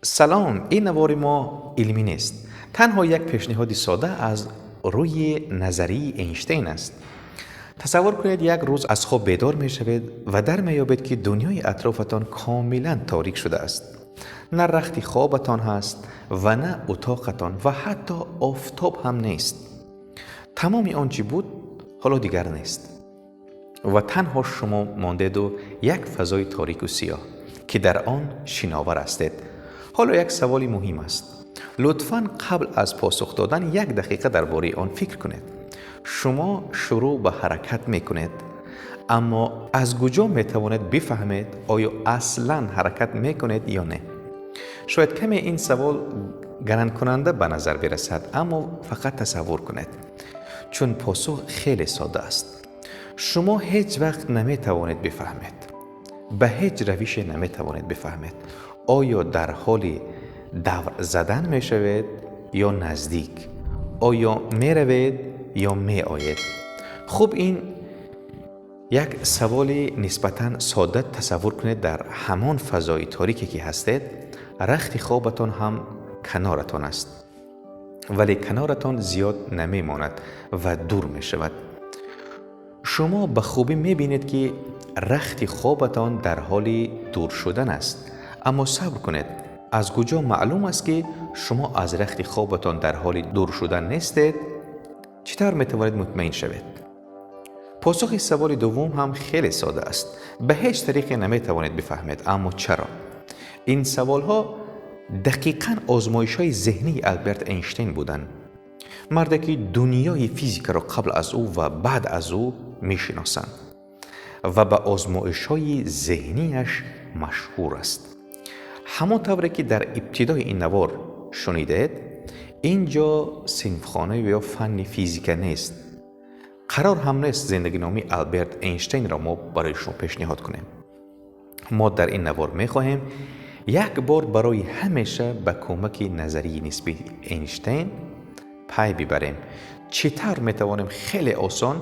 Салом, ин навори мо илмӣ нест. Танҳо як пешниҳоди сода аз рӯи назарияи Эйнштейн аст. Тасаввур кунед, як рӯз аз хоб бедор мешавед ва дар меёбед, ки дунёи атрофатон комилан торик шудааст. На рахти хобатон ҳаст ва на утоқатон ва ҳатто офтоб ҳам нест. Тамоми он чӣ буд, ҳоло дигар нест. Ва танҳо шумо мондеду як фазои торику сиёҳ, ки дар он шиновар ҳастед. Ҳоло як саволи муҳим аст. Лутфан қабл аз посух додан як дақиқа дар бораи он фикр кунед. Шумо шурӯъ ба ҳаракат мекунед, аммо аз куҷо метавонед бифаҳмед, оё аслан ҳаракат мекунед ё не? Шояд каме ин савол гаранткунанда ба назар бирасад, аммо фақат тасаввур кунед, чун посух хеле сода аст. Шумо ҳеҷ вақт наметавонед бифаҳмед, ба ҳеҷ равише наметавонед бифаҳмед, оё дар ҳоли давр задан мешавед ё наздик, оё меравед ё меоед. Хуб, ин як саволи нисбатан сода. Тасаввур кунед, дар ҳамон фазои торике ки ҳастед, рахти хобатон ҳам каноратон аст, вале каноратон зиёд намемонад ва дур мешавад. Шумо ба хубӣ мебинед, ки рахти хобатон дар ҳоли дур шудан аст. Аммо сабр кунед, аз куҷо маълум аст, ки шумо аз рахти хобатон дар ҳоли дур шудан нестед? Чӣ тавр метавонед мутмаин шавед? Посухи саволи дуввум ҳам хеле сода аст. Ба ҳеҷ тариқе наметавонед бифаҳмед. Аммо чаро? Ин саволҳо дақиқан озмоишҳои зеҳнии Алберт Эйнштейн буданд, марде ки дунёи физикаро қабл аз ӯ ва баъд аз ӯ мешиносанд ва ба озмоишҳои зеҳнияш машҳур аст. Ҳамон тавре ки дар ибтидои ин навор шунидед, ин ҷо синфхона ё фанни физика нест. Қарор ҳам нест зиндагиномаи Алберт Эйнштейнро мо барои шумо пешниҳод кунем. Мо дар ин навор мехоҳем як бор барои ҳамеша ба кӯмаки назарияи нисбии Эйнштейн пай бибарем, чӣ тавр метавонем хеле осон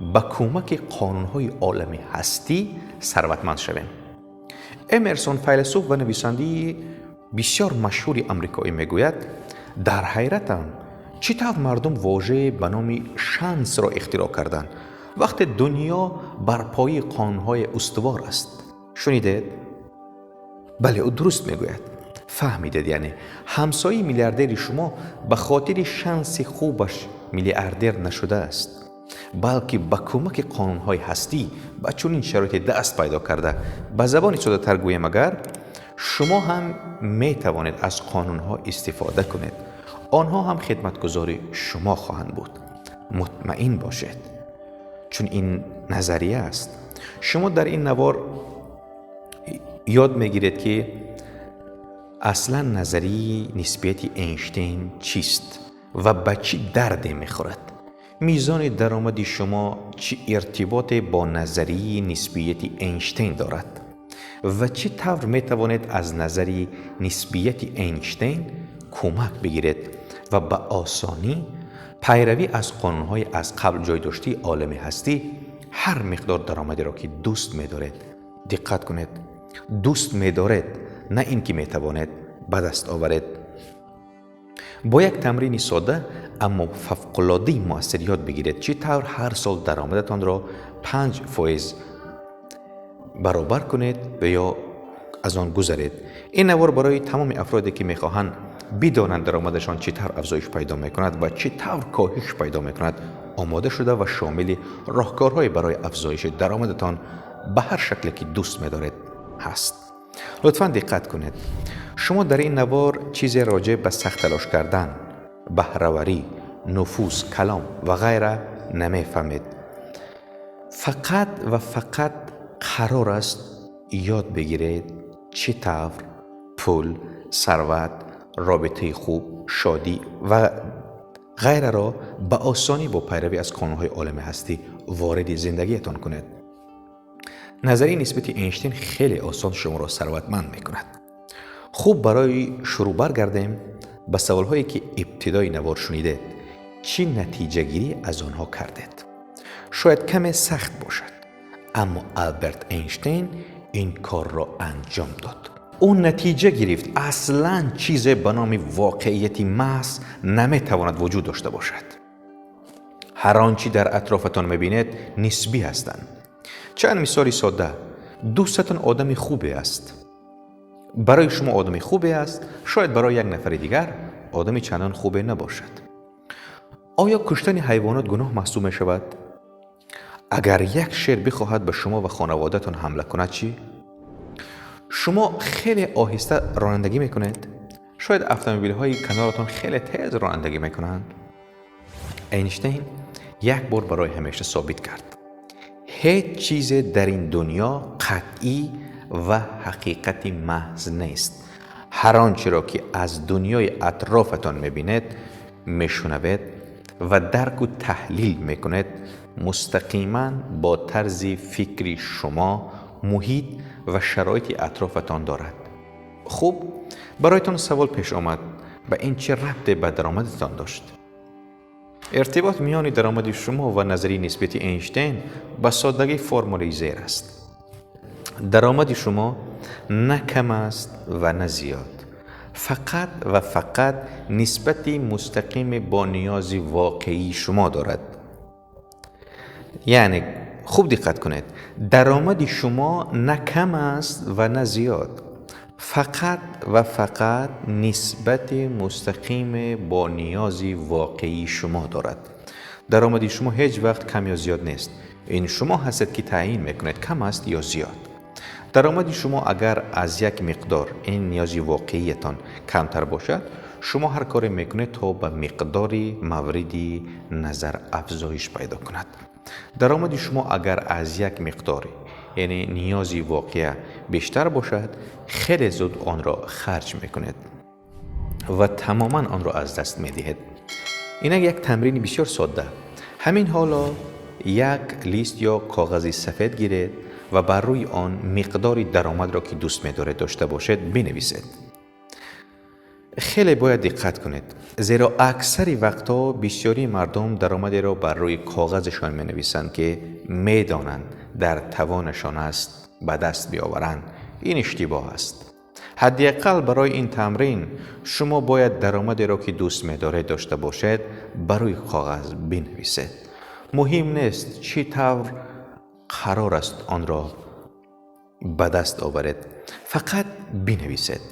ба кӯмаки қонунҳои олами ҳастӣ сарватманд шавем. Эмерсон, файласуф ва нависандаи бисёр машҳури амрикоӣ, мегӯяд: «Дар ҳайратам, чӣ тавр мардум вожае ба номи шансро ихтироъ карданд, вақте дунё бар пояи қонунҳои устувор аст». Шунидед? Бале, ӯ дуруст мегӯяд. Фаҳмидед, яъне ҳамсояи миллиардери шумо ба хотири шанси хубаш миллиардер нашудааст, балки ба кӯмаки қонунҳои ҳастӣ ба чунин шароите даст пайдо карда. Ба забони соддатар гӯем агар, шумо ҳам метавонед аз қонунҳо истифода кунед. Онҳо ҳам хидматгузори шумо хоҳанд буд, мутмаин бошед, чун ин назария аст. Шумо дар ин навор ёд мегиред, ки аслан назарияи нисбияти Эйнштейн чист ва ба чӣ дарде мехӯрад, мизони даромади шумо чӣ иртиботе бо назарияи нисбияти Эйнштейн дорад ва чӣ тавр метавонед аз назари нисбияти Эйнштейн кӯмак бигиред ва ба осонӣ пайравӣ аз қонунҳои аз қабл ҷойдоштаи олами ҳастӣ ҳар миқдор даромадеро, ки дӯст медоред, диққат кунед, дӯст медоред, на ин ки метавонед, ба даст оваред. Бо як тамрини сода, аммо фавқулодаи муассир ёд бигиред, чӣ тавр ҳар сол даромадатонро 5% баробар кунед ва ё аз он гузаред. Ин навор барои тамоми афроде, ки мехоҳанд бидонанд даромадашон чӣ тавр афзоиш пайдо мекунад ва чӣ тавр коҳиш пайдо мекунад, омода шуда ва шомили роҳкорҳое барои афзоиши даромадатон ба ҳар шакле, ки дӯст медоред, ҳаст. Лутфан диққат кунед: шумо дар ин навор чизе роҷеъ ба сахт талош кардан, баҳраварӣ, нуфуз, калом ва ғайра намефаҳмед. Фақат ва фақат қарор аст ёд бигиред, чӣ тавр пул, сарват, робитаи хуб, шодӣ ва ғайраро ба осонӣ бо пайравӣ аз қонунҳои олами ҳастӣ вориди зиндагиятон кунед. Назарияи нисбати Эйнштейн хеле осон шуморо сарватманд мекунад. Хуб, барои шурӯъ баргардем ба саволҳое, ки ибтидои навор шунидед. Чӣ натиҷагирӣ аз онҳо кардед? Шояд каме сахт бошад, аммо Алберт Эйнштейн ин корро анҷом дод. Ӯ натиҷа гирифт, аслан чизе ба номи воқеияти маҳз наметавонад вуҷуд дошта бошад. Ҳар он чӣ дар атрофатон мебинед, нисбӣ ҳастанд. Чанд мисоли содда. Дӯстатон одами хубе аст. Барои шумо одами хубе аст, шояд барои як нафари дигар одами чандон хубе набошад. Оё куштани ҳайвонот гуноҳ маҳсуб мешавад? Агар як шер бихоҳад ба шумо ва хонаводаатон ҳамла кунад, чӣ? Шумо хеле оҳиста ронандагӣ мекунед. Шояд автомобилҳои каноратон хеле тез ронандагӣ мекунанд. Эйнштейн як бор барои ҳамеша собит кард: ҳеҷ чизе дар ин дунё қатъӣ ва ҳақиқати маҳз нест. Ҳар он чиро ки аз дунёи атрофатон мебинед, мешунавед ва дарку таҳлил мекунед, мустақиман бо тарзи фикри шумо, муҳит ва шароити атрофатон дорад. Хуб, бароятон савол пеш омад: ба ин чӣ рабте ба даромадатон дошт? Иртибот миёни даромади шумо ва назарияи нисбати Эйнштейн ба соддагӣ формулаи зер аст. Даромади шумо на кам аст ва на зиёд, фақат ва фақат нисбати мустақиме бо ниёзи воқеии шумо дорад. Яъне, хуб диққат кунед: даромади шумо на кам аст ва на зиёд, фақат ва фақат нисбати мустақиме бо ниёзи воқеии шумо дорад. Даромади шумо ҳеҷ вақт кам ё зиёд нест. Ин шумо ҳастед, ки таъйин мекунед, кам аст ё зиёд. Даромади шумо агар аз як миқдор, ин ниёзи воқеиятон, камтар бошад, шумо ҳар коре мекунед, то ба миқдори мавриди назар афзоиш пайдо кунад. Даромади шумо агар аз як миқдори, яъне ниёзи воқеа, бештар бошад, хеле зуд онро харҷ мекунед ва тамоман онро аз даст медиҳед. Инак як тамрини бисёр содда. Ҳамин ҳоло як лист ё коғази сафед гиред ва бар рӯи он миқдори даромадро, ки дӯст медоред дошта бошед, бинависед. Хеле бояд диққат кунед, зеро аксари вақтҳо бисёрии мардум даромадеро бар рӯи коғазашон менависанд, ки медонанд, дар тавонашон аст ба даст биёваранд. Ин иштибоҳ аст. Ҳадди ақал барои ин тамрин шумо бояд даромадеро, ки дӯст медоред дошта бошед, бар рӯи коғаз бинависед. Муҳим нест, чӣ тавр қарор аст онро ба даст оваред, фақат бинависед.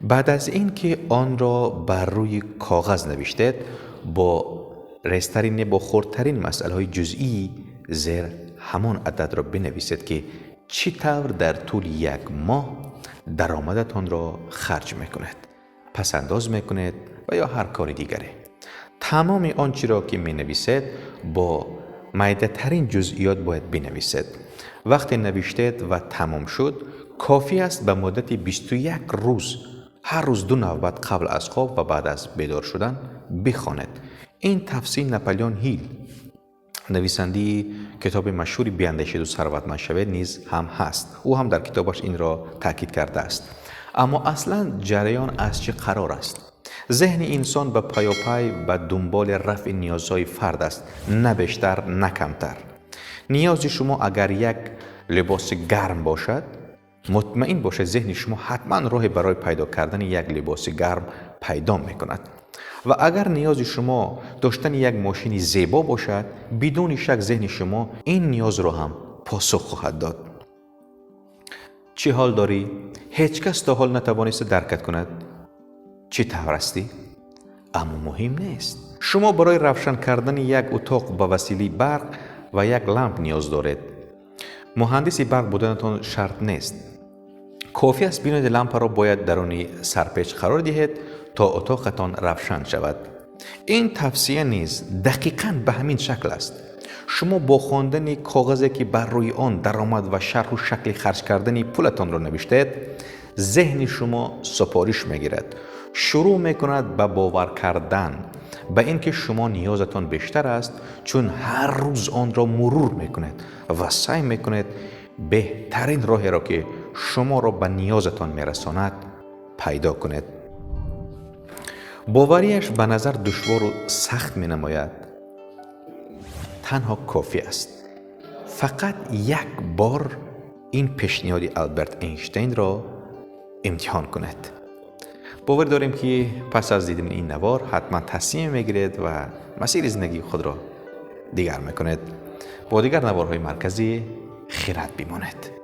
Баъд аз ин ки онро бар рӯи коғаз навиштед, бо резтарин, бо хурдтарин масъалаҳои ҷузъии зер ҳамон ададро бинависед, ки чӣ тавр дар тӯли як моҳ даромадатонро харҷ мекунед, пасандоз мекунед ва ё ҳар кори дигаре. Тамоми он чиро, ки менависед, бо майдатарин ҷузъиёт бояд бинависед. Вақте навиштед ва тамом шуд, кофӣ аст ба муддати 21 рӯз ҳар рӯз ду навбат, қабл аз хоб ва баъд аз бедор шудан, бихонед. Ин тавсияи Наполеон Ҳил, нависандаи китоби машҳури «Биандешиду сарватманд шавед», низ ҳам ҳаст. Ӯ ҳам дар китобаш инро таъкид кардааст. Аммо аслан ҷараён аз чӣ қарор аст? Зеҳни инсон ба паёпай ба дунболи рафъи ниёзҳои фард аст, на бештар, на камтар. Ниёзи шумо агар як либоси гарм бошад, мутмаин бошед, зеҳни шумо ҳатман роҳе барои пайдо кардани як либоси гарм пайдо мекунад. Ва агар ниёзи шумо доштани як мошини зебо бошад, бидуни шак зеҳни шумо ин ниёзро ҳам посух хоҳад дод. Чӣ ҳол дорӣ? Ҳеҷ кас то ҳол натавониста даркат кунад, чӣ тавр ҳастӣ. Аммо муҳим нест. Шумо барои равшан кардани як утоқ ба василаи барқ ва як ламп ниёз доред. Муҳандиси барқ буданатон шарт нест. Кофӣ аст бинед, лампаро бояд даруни сарпеч қарор диҳед, то утоқатон равшан шавад. Ин тавсия низ дақиқан ба ҳамин шакл аст. Шумо бо хондани коғазе, ки бар рӯи он даромад ва шарҳу шакли харҷ кардани пулатонро навиштаед, зеҳни шумо супориш мегирад, шурӯъ мекунад ба бовар кардан ба ин ки шумо ниёзатон бештар аст, чун ҳар рӯз онро мурур мекунед ва саъй мекунед беҳтарин роҳеро, ки шуморо ба ниёзатон мерасонад, пайдо кунед. Боварияш ба назар душвору сахт менамояд. Танҳо кофӣ аст фақат як бор ин пешниҳоди Алберт Эйнштейнро имтиҳон кунед. Бовар дорем, ки пас аз дидани ин навор ҳатман тасмим мегиред ва масири зиндагии худро дигар мекунед. Бо дигар наворҳои Маркази Хирад бимонед.